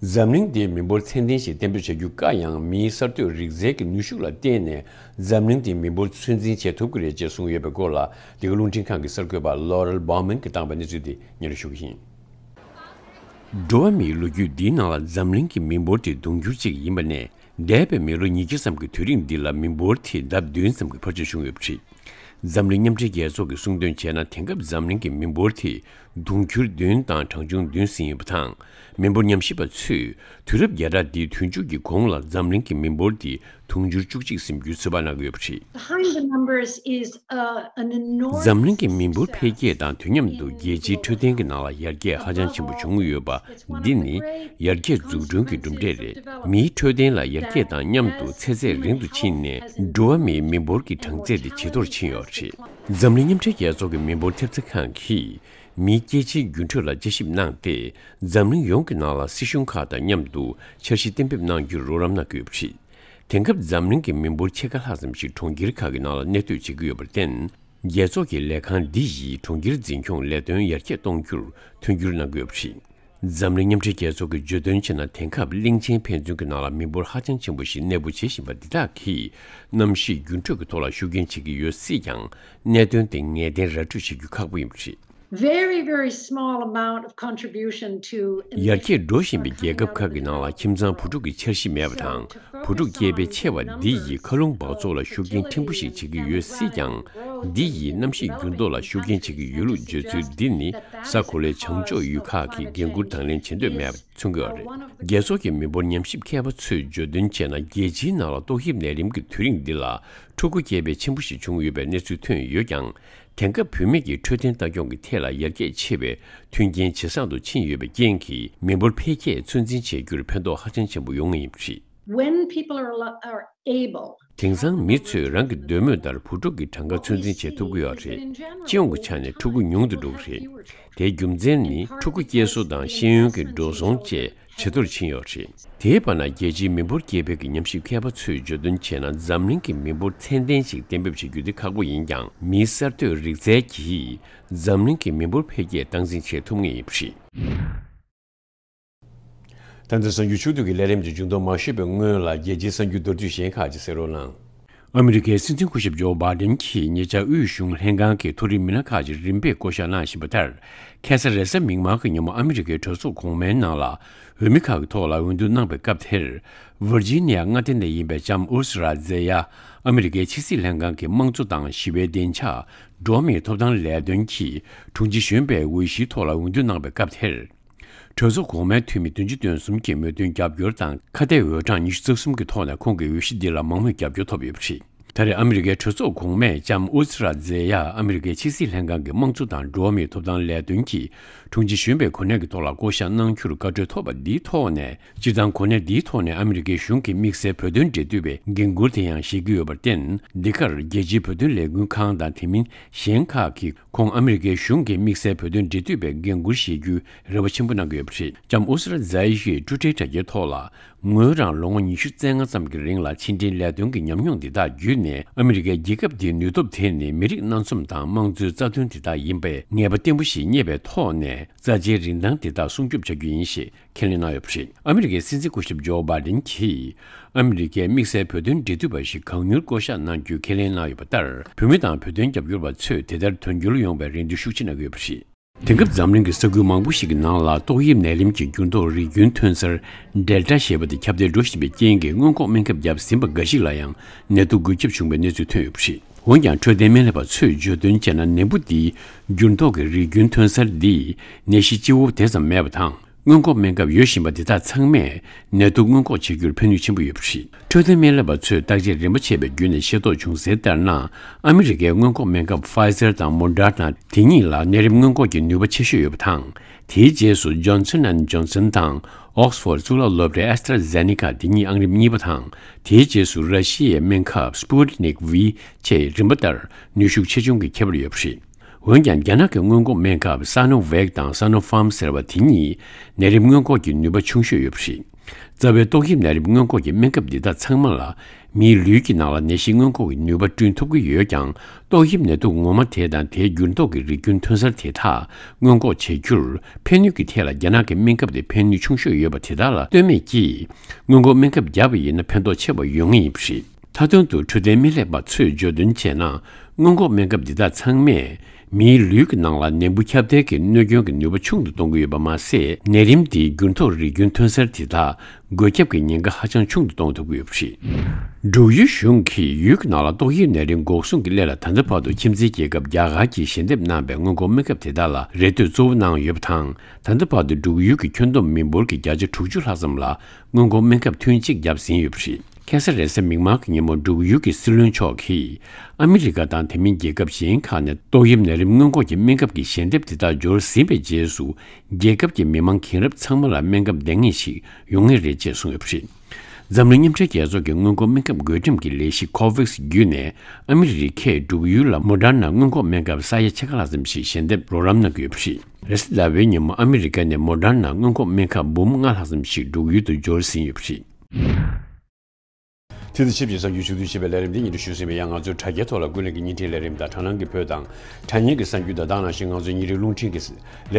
འཛམ་གླིང་འདིའི་མི་འབོར་ཚད་ལྡན་ཞིག་གཏན་འབེབས་བྱ་རྒྱུ་དཀའ་ཡང་། མིའི་གསར་གཏོད་རིག་རྩལ་གྱི་ནུས་ཤུགས་ལ་བརྟེན་ནས་འཛམ་གླིང་འདིའི་མི་འབོར་ཚོད་འཛིན་བྱེད་ཐུབ་ཀྱི་རེད་ཅེས་གསུངས་ཡོད་པའི་སྐོར་ལ། འདི་ག་རླུང་འཕྲིན་ཁང་གི་གསར་འགོད་པ་Laurel Bowman གྱིས་བཏང་བའི་གནས་ཚུལ་དེ་སྙན་སྒྲོན་ཞུ་གི་ཡིན། འགྲོ་བ་མིའི་ལོ་རྒྱུས་འདིའི་ནང་ལ་འཛམ་གླིང་གི་མི་འབོར་དེ་དུང་འགྱུར་ཅིག་ཡིན་པ་ནས། འདས་པའི་མི་ལོ་ཉིས་བརྒྱ་ཙམ་གྱི་དུས་རིང་འདི་ལ་མི་འབོར་དེ་ལྡབ་བདུན་ཙམ་གྱི་འཕར་ཆག་བྱུང་ཡོད་པ་རེད། འཛམ་གླིང་མཉམ་འབྲེལ་རྒྱལ་ཚོགས་ཀྱིས་གསུངས་དོན་བྱས་ན། དེང་སྐབས་འཛམ་གླིང་གི་མི་འབོར་དེ་དུང་འགྱུར་བདུན་དང་གྲངས་ཆུང་བདུན་ཟིན་ཡོད་པ་དང་། མི་འབོར་ཉམས་ཞིབ་པ་ཚོས་དུས་རབས་བརྒྱ་ཕྲག་འདིའི་དུས་མཇུག་གི་གོང་ལ་འཛམ་གླིང་གི་མི་འབོར་དེ་དུང་འགྱུར་བཅུ་གཅིག་ཟིན་རྒྱུའི་ཚོད་དཔག་གནང་གི་ཡོད་པ་རེད། Behind the numbers is, uh, an enormous འཛམ་གླིང་གི་མི་འབོར་འཕེལ་རྒྱས་དང་དུས་མཉམ་དུ་རྒྱལ་སྤྱིའི་འཕྲོད་བསྟེན་གྱི་ནང་ལ་ཡར་རྒྱས་ཧ་ཅང་ཆེན་པོ་བྱུང་ཡོད་པ་འདི་ནི་ཡར་རྒྱས་འཛུགས་སྐྲུན་གྱི་གྲུབ་འབྲས་རེད། མིའི་འཕྲོད་བསྟེན་ལ་ཡར་རྒྱས་དང་མཉམ་དུ་ཚེ་ཚད་རིང་དུ་ཕྱིན་ནས། འགྲོ་བ་མིའི་མི་འབོར་གྱི་གྲངས་ཚད་དེ་ཇེ་མཐོར་ཕྱིན་ཡོད་རེད། འཛམ་གླིང་མཉམ་འབྲེལ་རྒྱལ་ཚོགས་ཀྱི་མི་འབོར་ཐེབས་རྩ་ཁང་གིས་མིའི་སྐྱེ་འཆིའི་འགྱུར་འགྲོས་ལ་དཔྱད་ཞིབ་གནང་སྟེ། འཛམ་གླིང་ཡོངས་ཀྱི་ནང་ལ་སྲིད་གཞུང་ཁག་དང་མཉམ་དུ་འཆར་གཞི་གཏན་འབེབས་གནང་རྒྱུར་རོགས་རམ་གནང་གི་ཡོད་པ་རེད། དེང་སྐབས་འཛམ་གླིང་གི་མི་འབོར་ཕྱེད་ཀ་ལྷག་ཙམ་ཞིག་གྲོང་ཁྱེར་ཁག་གི་ནང་ལ་གནས་སྡོད་བྱེད་ཀྱི་ཡོད་པར་བརྟེན། རྒྱལ་ཚོགས་ཀྱི་ལས་ཁང་འདི་ཡིས་གྲོང་ཁྱེར་འཛིན་སྐྱོང་ལས་དོན་ཡར་རྒྱས་གཏོང་རྒྱུར་མཐུན་འགྱུར་གནང་གི་ཡོད་པ་རེད། འཛམ་གླིང་མཉམ་འབྲེལ་རྒྱལ་ཚོགས་ཀྱིས་བརྗོད་དོན་བྱས་ན། དེང་སྐབས་གླིང་ཆེན་ཕན་ཚུན་གྱི་ནང་ལ་མི་འབོར་ཧ་ཅང་ཆེན་པོ་ཞིག་གནས་སྤོ་བྱེད་བཞིན་པ་འདི་དག་གིས་གནམ་གཤིས་འགྱུར་འགྲོས་ཀྱི་ཐོག་ལ་ཤུགས་རྐྱེན་བྱེད་ཀྱི་ཡོད་སྲིད་ཀྱང་། གནད་དོན་དེ་ངེས་གཏན་ར་སྤྲོད་བྱེད་རྒྱུ་ཁག་པོ་ཡིན་པ་རེད། Very, very small amount of contribution to ཡར་རྒྱས་འགྲོ་བཞིན་པའི་རྒྱལ་ཁབ་ཁག་གི་ནང་ལ་ཁྱིམ་ཚང་བུ་ཕྲུག་གི་འཆར་གཞི་མེད་པ་དང་། བུ་ཕྲུག་སྐྱེས་པའི་ཆེ་བ་འདི་ཡིས་མཁའ་རླུང་འབག་བཙོག་ལ་ཤུགས་རྐྱེན་ཕྲན་བུ་ཞིག་བྱེད་ཀྱི་ཡོད་སྲིད་ཀྱང་། འདི་ཡིས་གནམ་གཤིས་འགྱུར་ལྡོག་ལ་ཤུགས་རྐྱེན་བྱེད་ཀྱི་ཡོད་ལུགས་བརྗོད་ཚུལ་འདི་ནི། ས་གོ་ལའི་བྱང་ཕྱོགས་ཡུལ་ཁག་གིས་འགན་འཁུར་དང་ལེན་བྱེད་འདོད་མེད་པ་མཚོན་གྱི་ཡོད་རེད། རྒྱལ་ཚོགས་ཀྱི་མི་འབོར་ཉམས་ཞིབ་མཁས་པ་ཚོས་བརྗོད་དོན་བྱས་ན། རྒྱལ་སྤྱིའི་ནང་ལ་ཏོག་དབྱིབས་ནད་རིམས་ཀྱི་དུས་རིང་འདི་ལ་ཕྲུ་གུ་སྐྱེ་འཕེལ་ཆེན་པོ་ཞིག་བྱུང་ཡོད་པའི་གནས་ཚུལ་ཐོན་ཡོད་ཀྱང་། དེང་སྐབས་བུད་མེད་ཀྱི་འཕྲོད་བསྟེན་ལྟ་སྐྱོང་གི་ཐད་ལ་ཡར་རྒྱས་ཆེ་བའི་མཐུན་རྐྱེན་ཇེ་བཟང་དུ་ཕྱིན་ཡོད་པའི་རྐྱེན་གྱིས། མི་འབོར་འཕེལ་རྒྱས་ཚོད་འཛིན་བྱེད་རྒྱུར་ཕན་ཐོགས་ཧ་ཅང་ཆེན་པོ་ཡོང་ངེས་ཡིན་པ་རེད། When people are, are able དེང་སང་མི་ཚོས་རང་གི་འདོད་མོས་ལྟར་བུ་ཕྲུག་གི་གྲངས་ཀ་ཚོད་འཛིན་བྱེད་ཐུབ་ཀྱི་ཡོད་རེད། སྤྱི་ཡོངས་ཀྱི་ཆ་ནས་ཕྲུ་གུ་ཉུང་དུ་འགྲོ་གི་རེད། དེའི་རྒྱུ་མཚན་ནི་ཕྲུ་གུ་སྐྱེ་སྲོལ་དང་ཤེས་ཡོན་གྱི་འགྲོ་སོང་བཅས་ཇེ་མཐོར་ཕྱིན་ཡོད་རེད། དེའི་བར་ན་རྒྱལ་སྤྱིའི་མི་འབོར་དགེ་འཕེལ་གྱི་ཉམས་ཞིབ་མཁས་པ་ཚོས་བརྗོད་དོན་བྱས་ན། འཛམ་གླིང་གི་མི་འབོར་ཚད་ལྡན་ཞིག་གཏན་འབེབས་བྱེད་རྒྱུ་དེ་ཁག་པོ་ཡིན་ཀྱང་། མིའི་གསར་གཏོད་རིག་རྩལ་གྱིས་འཛམ་གླིང་གི་མི་འབོར་འཕེལ་རྒྱས་སྟངས་འཛིན་བྱེད་ཐུབ་ངེས་ཡིན་པ་རེད། ད་ལྟ་གསར་འགྱུར་ཕྱོགས་བསྡུས་ཀྱི་ལས་རིམ་གྱི་མཇུག་སྡོམ་མ་ཞུས་པའི་སྔོན་ལ། རྒྱལ་སྤྱིའི་གསར་འགྱུར་མདོར་བསྡུས་གཞན་ཁག་ཅིག་གསན་རོགས་གནང་། ཨ་མི་རི་ཀའི་སྲིད་འཛིན་སྐུ་ཞབས་ཇོ་བྷའི་ཌེན་གྱིས་ཉེ་ཆར་དབུས་གཞུང་ལྷན་ཁང་གི་མཐོ་རིམ་མི་སྣ་ཁག་ཅིག་རིམ་པས་བསྐོ་བཞག་གནང་བཞིན་པ་ལྟར། ཁ་སང་རེས་གཟའ་མིག་དམར་གྱི་ཉིན་མོ་ཨ་མི་རི་ཀའི་གྲོས་ཚོགས་གོང་མའི་ནང་ལ་འོས་མི་ཁག་གི་ཐོག་ལ་འོས་བསྡུ་གནང་པའི་སྐབས་དེར། ཝར་ཇི་ནི་ཡ་མངའ་སྡེ་ནས་ཡིན་པའི་ལྕམ་ཨུར་སུ་ར་ཛེ་ཡ། ཨ་མི་རི་ཀའི་ཕྱི་སྲིད་ལྷན་ཁང་གི་དམངས་གཙོ་དང་ཞི་བའི་བདེ་འཇགས། འགྲོ་བ་མིའི་ཐོབ་ཐང་ལས་དོན་གྱི་དྲུང་ཆེ་གཞོན་པའི་འོས་གཞིའི་ཐོག་ལ་འོས་བསྡུ་གནང་པའི་སྐབས་དེར། གྲོས་ཚོགས་གོང་མའི་འཐུས་མི་བདུན་ཅུ་དོན་གསུམ་གྱིས་མོས་མཐུན་རྒྱབ་སྐྱོར་དང་ཁ་གཏད་འོས་གྲངས་ཉི་ཤུ་རྩ་གསུམ་གྱི་ཐོག་ནས་ཁོང་གི་འོས་གཞི་འདི་ལ་མང་མོས་རྒྱབ་སྐྱོར་ཐོབ་ཡོད་པ་རེད། ད་རེས་ཨ་མི་རི་ཀའི་གྲོས་ཚོགས་གོང་མས་ལྕམ་ཨུ་སི་ར་ཛེ་ཡ་ཨ་མི་རི་ཀའི་ཕྱི་སྲིད་ལྷན་ཁང་གི་དམངས་གཙོ་དང་འགྲོ་བ་མིའི་ཐོབ་ཐང་ལས་དོན་གྱི་དྲུང་ཆེ་གཞོན་པའི་གོ་གནས་ཀྱི་ཐོག་ལ་བསྐོ་བཞག་གནང་རྒྱུར་བཀའ་འཁྲོལ་ཐོབ་པ་འདིའི་ཐོག་ནས། སྤྱིར་བཏང་གོ་གནས་འདིའི་ཐོག་ནས་ཨ་མི་རི་ཀའི་གཞུང་གི་དམིགས་བསལ་བོད་དོན་འབྲེལ་མཐུད་པའི་འགན་འཁུར་དེ་ཡང་བཞེས་ཀྱི་ཡོད་པར་བརྟེན། འདི་གར་རྒྱལ་སྤྱིའི་བོད་དོན་ལས་འགུལ་ཁང་དང་དེ་མིན་གཞན་ཁག་གིས། ཁོང་ཨ་མི་རི་ཀའི་གཞུང་གི་དམིགས་བསལ་བོད་དོན་འབྲེལ་མཐུད་པའི་འགན་འཁུར་བཞེས་རྒྱུའི་རེ་བ་ཆེན་པོ་གནང་གི་ཡོད་པ་རེད། ལྕམ་ཨུ་སི་ར་ཛའི་ཡིས་ཊུ་ཊར་དྲ་རྒྱའི་ཐོག་ལ། ངོས་རང་ལོ་ངོ་ཉི་ཤུ་རྩ་ལྔ་ཙམ་གྱི་རིང་ལ་ཕྱི་འབྲེལ་ལས་དོན་གྱི་ཉམས་མྱོང་འདི་དག་བརྒྱུད་ནས། ཨ་མི་རི་ཀའི་རྒྱལ་ཁབ་འདིའི་ནུས་སྟོབས་དེ་ནི་མི་རིགས་སྣ་འཛོམས་དང་དམངས་གཙོའི་རྩ་དོན་དེ་དག་ཡིན་པའི་ངེས་པ་བརྟན་པོ་ཞིག་རྙེད་པའི་ཐོག་ནས། རྩ་ཆེའི་རིན་ཐང་དེ་དག་སྲུང་སྐྱོབ་བྱ་རྒྱུ་ཡིན་ཞེས་ཁས་ལེན་གནང་ཡོད་པ་རེད། ཨ་མི་རི་ཀའི་སྲིད་འཛིན་སྐུ་ཞབས་ཇོ་བྷའི་ཌེན་གྱིས། ཨ་མི་རི་ཀའི་དམིགས་བསལ་བོད་དོན་འབྲེལ་མཐུད་པ་ཞིག་གང་མྱུར་བསྐོ་གཞག་གནང་རྒྱུའི་ཁས་ལེན་གནང་ཡོད་པ་ལྟར། བོད་མི་དང་བོད་དོན་རྒྱབ་སྐྱོར་བ་ཚོས་དེ་ལྟར་དོན་འཁྱོལ་ཡོང་བའི་རེ་འདུན་ཤུགས་ཆེ་གནང་གི་ཡོད་པ་རེད། དེང་སྐབས་འཛམ་གླིང་གི་ས་ཁུལ་མང་པོ་ཞིག་གི་ནང་ལ་ཏོག་དབྱིབས་ནད་རིམས་ཀྱི་འགྱུར་ལྡོག་རིགས་རྒྱུན་ཐོན་གསར་ཌེལ་ཊ་ཞེས་པ་དེ་ཁྱབ་གདལ་འགྲོ་བཞིན་པའི་རྐྱེན་གྱིས། སྔོན་འགོག་སྨན་ཁབ་བརྒྱབ་ཟིན་པ་འགའ་ཞིག་ལ་ཡང་ནད་དུག་འགོས་ཁྱབ་བྱུང་བའི་གནས་ཚུལ་ཐོན་ཡོད་པ་རེད། འོན་ཀྱང་། འཕྲོད་བསྟེན་སྨན་ལས་པ་ཚོས་བརྗོད་དོན་བྱས་ན། ནད་འབུ་འདིའི་འགྱུར་ལྡོག་གི་རིགས་རྒྱུན་ཐོན་གསར་འདིས་ནད་གཞི་ལྕི་བོ་དེ་ཙམ་མེད་པ་དང་། སྔོན་འགོག་སྨན་ཁབ་ཡོད་བཞིན་པ་འདི་དག་ཚང་མས་ནད་དུག་སྔོན་འགོག་བྱེད་རྒྱུར་ཕན་ནུས་ཆེན་པོ་ཡོད་པ་རེད། འཕྲོད་བསྟེན་སྨན་ལས་པ་ཚོས་བརྟག་དཔྱད་རིམ་པ་བྱས་པའི་བརྒྱུད་ནས་ཤེས་རྟོགས་བྱུང་གསལ་ལྟར་ན། ཨ་མི་རི་ཀའི་སྔོན་འགོག་སྨན་ཁབ་ཕའི་ཛར་དང་མོ་ཌར་ན་དེ་གཉིས་ལ་ནད་རིམས་སྔོན་འགོག་གི་ནུས་པ་ཆེ་ཤོས་ཡོད་པ་དང་། དེའི་རྗེས་སུ་ཇོན་སན་ཨེན་ཇོན་སན་དང་ཨོག་སི་ཕོར་གཙུག་ལག་སློབ་གྲྭའི་ཨེ་སི་ཊྲ་ཛེ་ནེ་ཀ་དེ་གཉིས་ཨང་རིམ་གཉིས་པ་དང་། དེའི་རྗེས་སུ་ར་ཤི་ཡའི་སྨན་ཁབ་སྤུ་ཏི་ནིག་ཝི་བཅས་རིམ་པ་ལྟར་ནུས་ཤུགས་ཆེ་ཆུང་གི་ཁྱད་པར་ཡོད་པ་རེད། འོན་ཀྱང་། རྒྱ་ནག་གི་སྔོན་འགོག་སྨན་ཁབ་སཱ་ནོ་ཝེག་དང་སཱ་ནོ་ཕཱམ་ཟེར་བ་དེ་གཉིས་ནད་རིམས་སྔོན་འགོག་གི་ནུས་པ་ཆུང་ཤོས་ཡོད་པ་རེད། རྩ་བའི་ཏོག་དབྱིབས་ནད་རིམས་སྔོན་འགོག་གི་སྨན་ཁབ་འདི་དག་ཚང་མ་ལ་མིའི་ལུས་ཀྱི་ནང་ལ་ནད་གཞི་སྔོན་འགོག་གི་ནུས་པ་བསྐྲུན་ཐུབ་ཀྱི་ཡོད་ཀྱང་། ཏོག་དབྱིབས་ནད་དུག་ངོ་མ་དེ་དང་དེའི་འགྱུར་ལྡོག་གི་རིགས་རྒྱུན་ཐོན་གསར་དེ་དག་སྔོན་འགོག་བྱེད་རྒྱུར་ཕན་ནུས་ཀྱི་ཐད་ལ་རྒྱ་ནག་གི་སྨན་ཁབ་དེ་ཕན་ནུས་ཆུང་ཤོས་ཡོད་པ་དེ་དག་ལ་ལྟོས་མེད་ཀྱིས། སྔོན་འགོག་སྨན་ཁབ་བརྒྱབ་པ་ཡིན་ན་ཕན་ཐོགས་ཆེ་བ་ཡོང་ངེས་ཡིན་པ་རེད། མཐའ་དོན་དུ། འཕྲོད་བསྟེན་སྨན་ལས་པ་ཚོས་བརྗོད་དོན་བྱས་ན། སྔོན་འགོག་སྨན་ཁབ་འདི་དག་ཚང་མས་མིའི་ལུས་ཀྱི་ནང་ལ་ནད་འབུ་ཁྱབ་གདལ་གྱི་གནོད་སྐྱོན་གྱི་ནུས་པ་ཆུང་དུ་གཏོང་གི་ཡོད་པ་མ་ཟད། ནད་རིམས་འདིའི་འགྱུར་ལྡོག་རིགས་རྒྱུན་ཐོན་གསར་དེ་དག་འགོས་ཁྱབ་ཀྱི་ཉེན་ཁ་ཧ་ཅང་ཆུང་དུ་གཏོང་ཐུབ་ཀྱི་ཡོད་པ་རེད། འབྲུག་ཡུལ་གཞུང་གིས་ཡུལ་གྱི་ནང་ལ་ཏོག་དབྱིབས་ནད་རིམས་འགོག་སྲུང་གི་སླད་ལ། ད་ལྟ་བར་དུ་ཁྱིམ་མཚེས་རྒྱལ་ཁབ་རྒྱ་གར་གྱིས་ཞལ་འདེབས་གནང་པའི་སྔོན་འགོག་སྨན་ཁབ་དེ་དག་ལ་རེ་ལྟོས་གཙོ་བོ་གནང་ཡོད་པ་དང་། ད་ལྟ་བར་དུ་འབྲུག་ཡུལ་གྱི་ཁྱོན་བསྡོམས་མི་འབོར་གྱི་བརྒྱ་ཆ་དྲུག་ཅུ་ལྷག་ཙམ་ལ། སྔོན་འགོག་སྨན་ཁབ་ཐུན་གཅིག་བརྒྱབ་ཟིན་ཡོད་པ་རེད། ཁ་སང་རེས་གཟའ་མིག་དམར་གྱི་ཉིན་མོ། འབྲུག་ཡུལ་གྱི་སྲིད་བློན་མཆོག་གིས་ཨ་མི་རི་ཀ་དང་དེ་མིན་རྒྱལ་ཁབ་གཞན་ཁག་ནས་ཏོག་དབྱིབས་ནད་རིམས་སྔོན་འགོག་གི་སྨན་ཁབ་ཀྱི་ཞལ་འདེབས་དེ་དག་འབྱོར་ཟིན་པའི་རྗེས་སུ། རྒྱལ་ཁབ་ཀྱི་མི་མང་རྒན་རབས་ཚང་མ་ལ་སྨན་ཁབ་ལྡང་ངེས་ཤིག་ཡོང་ངེས་རེད་ཅེས་གསུངས་ཡོད་པ་རེད། འཛམ་གླིང་མཉམ་འབྲེལ་རྒྱལ་ཚོགས་ཀྱི་སྔོན་འགོག་སྨན་ཁབ་བགོ་འགྲེམས་ཀྱི་ལས་གཞི་ཁོ་ཝེག་སི་བརྒྱུད་ནས། ཨ་མི་རི་ཀས་འབྲུག་ཡུལ་ལ་མོ་ཌར་ན་སྔོན་འགོག་སྨན་ཁབ་ས་ཡ་ཕྱེད་ཀ་ལྷག་ཙམ་ཞིག་ཞལ་འདེབས་རོགས་རམ་གནང་གི་ཡོད་པ་རེད། རེས་གཟའ་ཟླ་བའི་ཉིན་མོ་ཨ་མི་རི་ཀ་ནས་མོ་ཌར་ན་སྔོན་འགོག་སྨན་ཁབ་འབུམ་ལྔ་ལྷག་ཙམ་ཞིག་འབྲུག་ཡུལ་དུ་འབྱོར་ཟིན་ཡོད་པ་རེད། དེ་དང་ཆབས་ཅིག་གསར་འགྱུར་ཕྱོགས་བསྡུས་བྱས་པའི་ལས་རིམ་འདི་སྙན་སྒྲོན་ཞུས་ཟིན་པ་ཡིན། ང་ཚོའི་དྲ་རྒྱའི་ཐོག་ལ་ཀུན་གླེང་གི་བརྙན་འཕྲིན་ལས་རིམ་དང་དྲ་སྣང་གི་བོད་དང་དྲ་བརྙན་གྱི་གསར་འགྱུར་དང་། ད་ག་ནང་བཞིན་ང་ཚོའི་ཉིན་རེའི་རླུང་འཕྲིན་གྱི་ལས་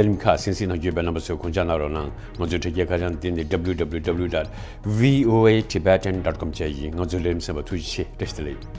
རིམ་ཁག་གསན་གཟིགས་གནང་རྒྱུ་ཡོད་པས། རྣམ་པ་ཚོས་དགོངས་འཇགས་གནང་རོགས་གནང་། ང་ཚོའི་དྲ་རྒྱའི་ཁ་བྱང་འདི་ནི་W W W dot V O A Tibetan dot com བཅས་ཡིན། ང་ཚོའི་ལས་རིམ་གསན་པར་ཐུགས་རྗེ་ཆེ། བཀྲ་ཤིས་བདེ་ལེགས།